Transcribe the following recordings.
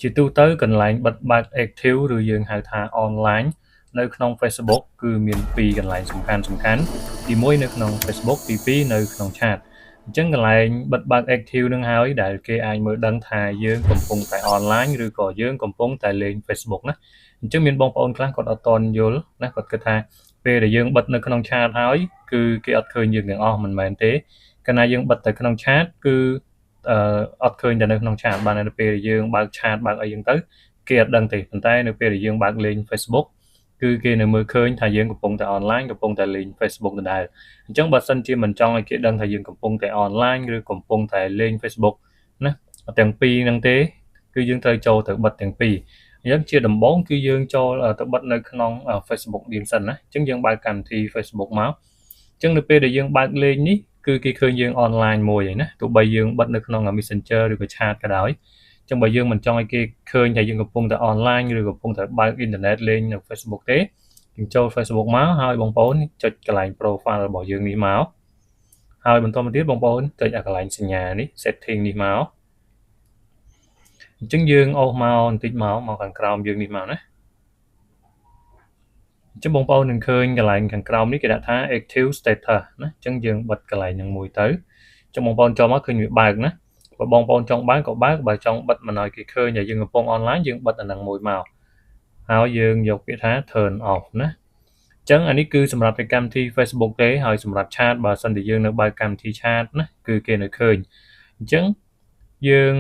ជាទូទៅកន្លែងបិទបើក active ឬយើងហៅថា online នៅក្នុង Facebook គឺមានពីរកន្លែងសំខាន់សំខាន់ទី1នៅក្នុង Facebook ទី2នៅក្នុង chat អញ្ចឹងកន្លែងបិទបើក active នឹងហើយដែលគេអាចមើលដឹងថាយើងកំពុងតែ online ឬក៏យើងកំពុងតែលេង Facebook ណាអញ្ចឹងមានបងប្អូនខ្លះគាត់អត់ទាន់យល់ណាគាត់គិតថាពេលដែលយើងបិទនៅក្នុង chat ហើយគឺគេអត់ឃើញយើងទាំងអស់មិនមែនទេកាលណាយើងបិទតែក្នុង chat គឺអឺអត់ឃើញតែនៅក្នុង chat បាននៅពេលយើងបើក chat បើកអីចឹងទៅគេអត់ដឹងទេប៉ុន្តែនៅពេលដែលយើងបើកលេង Facebook គឺគេនៅមើលឃើញថាយើងកំពុងតែ online កំពុងតែលេង Facebook ដដែលអញ្ចឹងបើសិនជាមិនចង់ឲ្យគេដឹងថាយើងកំពុងតែ online ឬកំពុងតែលេង Facebook ណាទាំងពីរហ្នឹងទេគឺយើងត្រូវចូលទៅបិទទាំងពីរអញ្ចឹងជាដំបូងគឺយើងចូលទៅបិទនៅក្នុង Facebook យើងសិនណាអញ្ចឹងយើងបើកកម្មវិធី Facebook មកអញ្ចឹងនៅពេលដែលយើងបើកលេងនេះគឺគេឃើញយើង online មួយហើយណាទោះបីយើងបិទនៅក្នុង Messenger ឬក៏ chat ក៏ដោយអញ្ចឹងបើយើងមិនចង់ឲ្យគេឃើញថាយើងកំពុងតែ online ឬកំពុងតែបើកអ៊ីនធឺណិតលេងនៅ Facebook ទេយើងចូល Facebook មកហើយបងប្អូនចុចកន្លែង profile របស់យើងនេះមកហើយបន្តមកទៀតបងប្អូនចុចអាកន្លែងសញ្ញានេះ setting នេះមកអញ្ចឹងយើងអូសមកបន្តិចមកមកខាងក្រោមយើងនេះមកណាអញ្ចឹងបងប្អូននឹងឃើញកន្លែងខាងក្រោមនេះគេដាក់ថា active status ណាអញ្ចឹងយើងបិទកន្លែងហ្នឹងមួយទៅអញ្ចឹងបងប្អូនចូលមកឃើញវាបើកណាបើបងប្អូនចង់បើកក៏បើកបើចង់បិទមិនឲ្យគេឃើញថាយើងកំពុង online យើងបិទអាហ្នឹងមួយមកហើយយើងយកពាក្យថា turn off ណាអញ្ចឹងអានេះគឺសម្រាប់តែកម្មវិធី Facebook ទេហើយសម្រាប់ chat បើសិនជាយើងនៅបើកកម្មវិធី chat ណាគឺគេនៅឃើញអញ្ចឹងយើង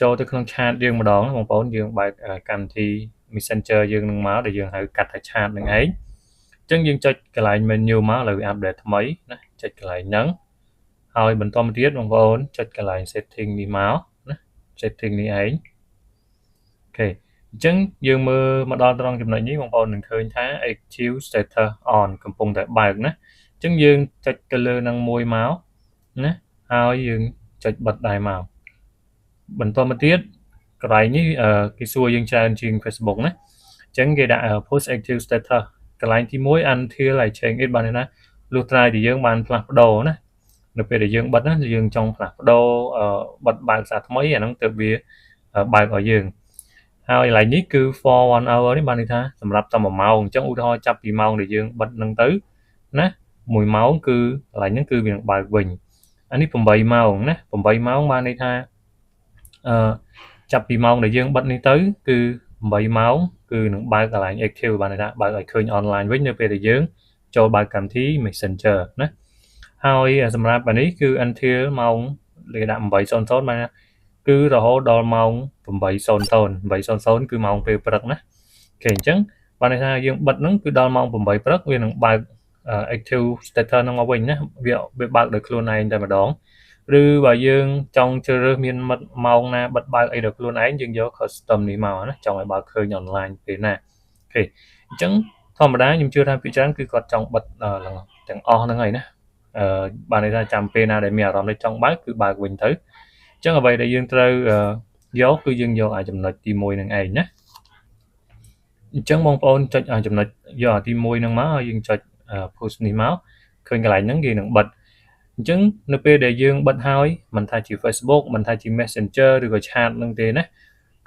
ចូលទៅក្នុង chat យើងម្ដងបងប្អូនយើងបើកកម្មវិធី Messenger យើងនឹងមកដែលយើងហៅកាត់ថា chat នឹងឯងអញ្ចឹងយើងចុចកន្លែង menu មកឥឡូវវា update ថ្មីណាចុចកន្លែងហ្នឹងហើយបន្តមកទៀតបងប្អូនចុចកន្លែង setting នេះមកណា setting នេះឯង OK អញ្ចឹងយើងមើលមកដល់ត្រង់ចំណុចនេះបងប្អូននឹងឃើញថា active status on កំពុងតែបើកណាអញ្ចឹងយើងចុចទៅលើនឹងមួយមកណាហើយយើងចុចបិទដែរមកបន្តមកទៀតកន្លែងនេះគេសួរយើងច្រើនជាង Facebook ណាអញ្ចឹងគេដាក់ post active status កន្លែងទី1 until I change it បានន័យថាលុះត្រាតែយើងបានផ្លាស់ប្ដូរណានៅពេលដែលយើងបិទណាយើងចង់ផ្លាស់ប្ដូរបិទបើកសារថ្មីអាហ្នឹងទើបវាបើកឲ្យយើងហើយកន្លែងនេះគឺ for 1 hour នេះបានន័យថាសម្រាប់តែ1ម៉ោងអញ្ចឹងឧទាហរណ៍ចាប់ពីម៉ោងដែលយើងបិទហ្នឹងទៅណា1ម៉ោងគឺកន្លែងហ្នឹងគឺវានឹងបើកវិញអានេះ8ម៉ោងណា8ម៉ោងបានន័យថាអឺចាប់ពីម៉ោងដែលយើងបិទនេះទៅគឺ8ម៉ោងគឺនឹងបើកកន្លែង active បានន័យថាបើកឲ្យឃើញ online វិញនៅពេលដែលយើងចូលបើកកម្មវិធី Messenger ណាហើយសម្រាប់អានេះគឺ until ម៉ោងគេដាក់8:00បានគឺរហូតដល់ម៉ោង8:00 8:00គឺម៉ោងពេលព្រឹកណា OK អញ្ចឹងបានន័យថាយើងបិទហ្នឹងគឺដល់ម៉ោង8ព្រឹកវានឹងបើក active status ហ្នឹងមកវិញណាវាវាបើកដោយខ្លួនឯងតែម្ដងឬបើយើងចង់ជ្រើសរើសមានមិត្តម៉ោងណាបិទបើកអីដោយខ្លួនឯងយើងយក custom នេះមកណាចង់ឲ្យបើកឃើញ online ពេលណា OK អញ្ចឹងធម្មតាខ្ញុំជឿថាភាគច្រើនគឺគាត់ចង់បិទទាំងអស់ហ្នឹងហើយណាអឺបានន័យថាចាំពេលណាដែលមានអារម្មណ៍ចង់បើកគឺបើកវិញទៅអញ្ចឹងអ្វីដែលយើងត្រូវយកគឺយើងយកអាចំណុចទី1នឹងឯងណាអញ្ចឹងបងប្អូនចុចអាចំណុចយកអាទី1ហ្នឹងមកហើយយើងចុច push នេះមកឃើញកន្លែងហ្នឹងគេនឹងបិទអញ្ចឹងនៅពេលដែលយើងបិទហើយមិនថាជា Facebook មិនថាជា Messenger ឬក៏ chat ហ្នឹងទេណា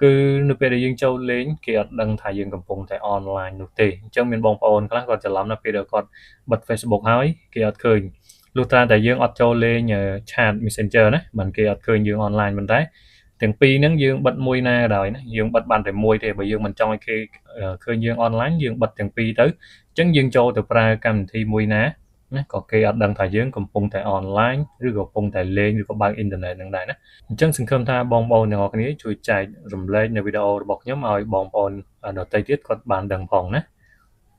គឺនៅពេលដែលយើងចូលលេងគេអត់ដឹងថាយើងកំពុងតែ online នោះទេអញ្ចឹងមានបងប្អូនខ្លះគាត់ច្រឡំណាពេលដែលគាត់បិទ Facebook ហើយគេអត់ឃើញលុះត្រាតែយើងអត់ចូលលេង chat Messenger ណាមិនគេអត់ឃើញយើង online ប៉ុន្តែទាំងពីរហ្នឹងយើងបិទមួយណាក៏ដោយណាយើងបិទបានតែមួយទេបើយើងមិនចង់ឲ្យគេឃើញយើង online យើងបិទទាំងពីរទៅអញ្ចឹងយើងចូលទៅប្រើកម្មវិធីមួយណាណាក៏គេអត់ដឹងថាយើងកំពុងតែ online ឬក៏កំពុងតែលេងឬក៏បើកអ៊ីនធឺណិតនឹងដែរណាអញ្ចឹងសង្ឃឹមថាបងប្អូនទាំងអស់គ្នាជួយចែករំលែកនៅវីដេអូរបស់ខ្ញុំឲ្យបងប្អូនដទៃទៀតគាត់បានដឹងផងណា។